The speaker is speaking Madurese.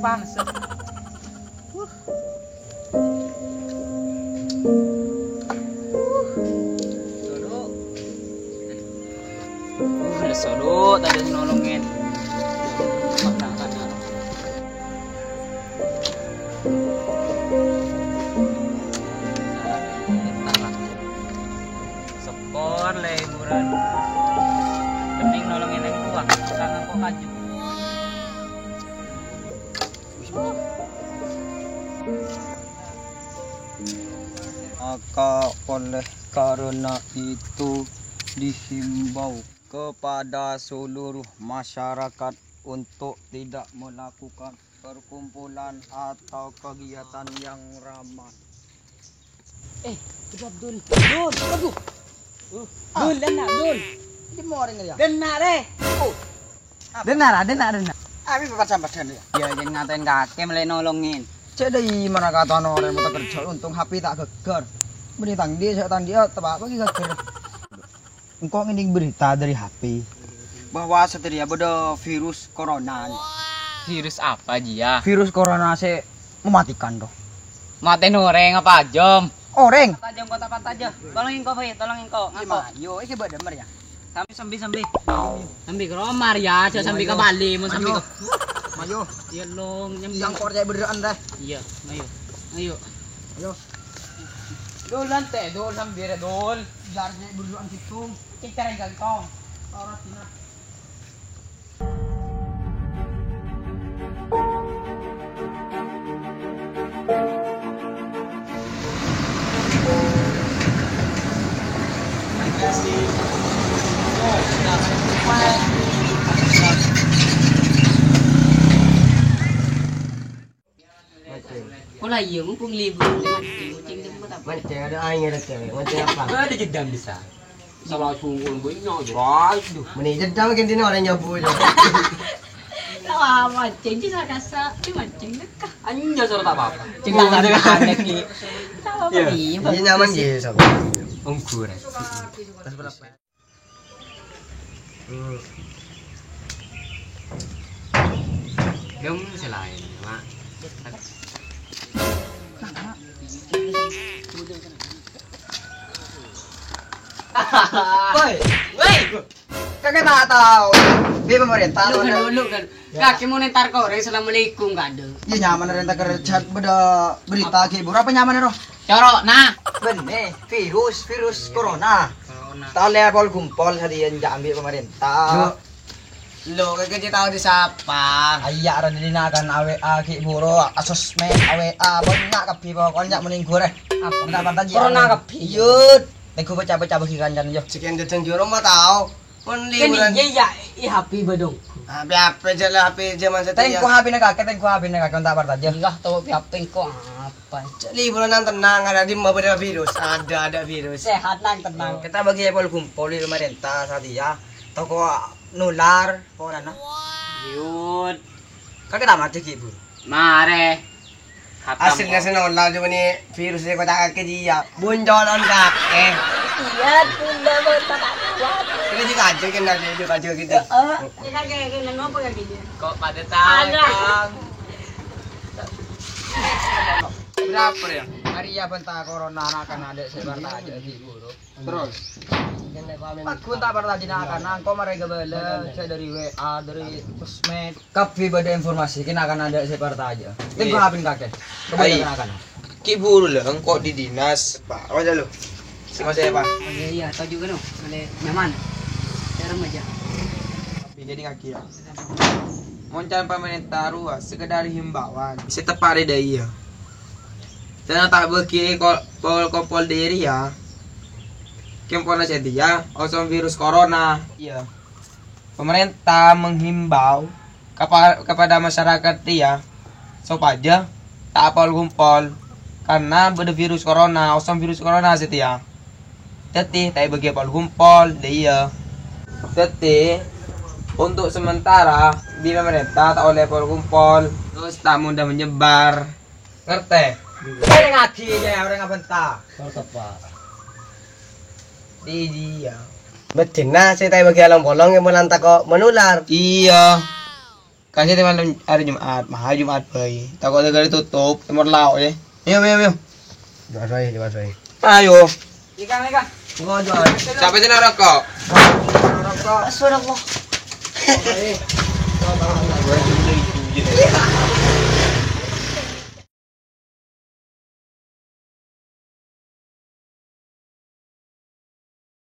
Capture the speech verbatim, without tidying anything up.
Panas. Wuh. Wuh. Solo'. Wuh, solo' tadi nolongin. Makna, makna. Seppon lè hiburan. Mending nolongin yang tua, kangen kok kaju. Maka oleh karena itu dihimbau kepada seluruh masyarakat untuk tidak melakukan perkumpulan atau kegiatan yang ramai. Eh, Abdul. Dul, aduh. Dul, denna', Dul. Di moreng ya. Denna', re. Oh. Denna', ra, denna', denna'. Abi papasan-pasan ya. Ya, jangan ngatain kakek, malah nolongin. Cek dai mana kata orang mau kerja, untung H P tak geger. Beri tangdi, saya tangdi, oh, tebak bagi geger. Engko' ngedhing berita dari H P bahwa satèya bâdâ virus corona. Virus apa, Ji, ya? Virus corona sè mematikan, toh. Matèn orèng apa ajâm? Orèng. Apa ajâm kota apa aja? Tolong engko', Boy. Tolong engko'. Ngako. Ayo, iki bâdâ mer, ya. Sambi, sambi, sambi. Sambi ke Romar, ya. Aja sambi ke Bali, mau sambi ke. Mayo. Iya, long. Yang kor cek beneran, dah. Iya, ayo. Ayo. Ayo. Dul, nanti, Dul, sambil, Dul. Jarnya berduaan situ. Kita yang gantong. Orang Cina. Pola iya, mumpung libur, mancing tempat apa? Mancing, ada aing ada cewek. Mancing apa? Ada jedam bisa. Salah sungguh banyak, jelas tuh. Meni jedam kan dino orang nyabu aja. Tahu apa? Mancing sih, saya kasa. Ini mancing dekah. Anjay, suara tak apa-apa. Cinta Oh, sama dekah. Anak ni. Tahu apa Iya. Ni? Ini nyaman sih, sama. Ungkur. Tas berapa? Hmm. Dong selain, Mak. Woi, woi. Kakek tak tahu. Bi pemerintah Lu tuh kan ada. Dulu kan. Ya. Kakek mau nentar kok, orang assalamualaikum, kadang. Iya, nyaman renta kerja beda berita ki. Berapa nyaman, Roh? Corok, nah. Benne, virus, virus corona. Corona. Tale pol gumpol sadiyan ja ambil pemerintah. Lo, lo, kakek ji tahu di sapa? Ayya, ra dina kan A W A ki buru, a sosmed, A W A, banyak kapi pokoknya mending gue. Apa? Minta apa tadi? Corona kapi. Yud. Tengku pecah-pecah bagi kancan, yo. Sekian jajang joro mah tahu. Pon Kan liburan. Iya, iya, i H P badong. H P, H P aja lah, H P zaman satria. Tengko H P-na kakek, tengko H P-na kakek, tak parta aja. Iya, tau H P tengko apa? Cek liburan yang tenang, ada di mana ada virus, ada, ada virus. Sehat nang, tenang. Kita bagi epol kumpul di pemerintah satria. Toko nular, corona. Yud. Kakek tamat cek ibu. Mare. Khatam Hasilnya kok. Senola cuma nih virus di kota kaki dia. Buncolan kaki. Iya, bunda bunda kuat. Ini juga aja kan aja, juga aja gitu. Heeh. Ini kan kayak gini, nopo kayak gini? Kok pada tahu, Agak. Kang? Berapa ya? Hari ya bentar corona anak kan ada sebar aja di guru. Terus? Aku tak pernah tanya akan, engko' mereka bala, saya dari W A, dari sosmed. Kabbi bâdâ informasi, kèng akan ada saya parta aja. Tengko Iya. Hapin kakek. Ai. Kembali akan. Ki buru lah, engko' di dinas, Pak. Apa aja lo? Sama saya, Pak. Oh, iya, iya, tahu juga, no. Ada nyaman. Serem aja. Jadi kaki ya. Moncan pemerintah ruas, sekedar himbauan. Bisa tepat ada iya. Tena tak bagi kol-, pol-, kompol diri ya. Kempol sedia, osong virus corona. Iya. Pemerintah menghimbau kepa-, kepada masyarakat dia supaya tak pol-gumpol karena bâdâ virus corona, osong virus corona setia. Daddi, ta' èbâgi pol-gumpol, dâ' iyâ. Daddi, untuk sementara, bi' pemerintah ta' ollè pol-gumpol, terus ta' mudah menyebar. Ngartè? Orèng agi, ya, orèng abhânta. Ngartè, Pak. Di dia. Beddhina sè ta' èbâgi along-polong, ya, malah tako' menular. Iya. Kan sè malem hari Jumat, mah hari Jumat bhâi. Tako' ghârâ totop, timor laok, yâ. Ayo, ayo, ayo. Jumat bhâi, Jumat bhâi. Ayo. Ikan, ikan. Sapa sè naroko? Astagfirullah.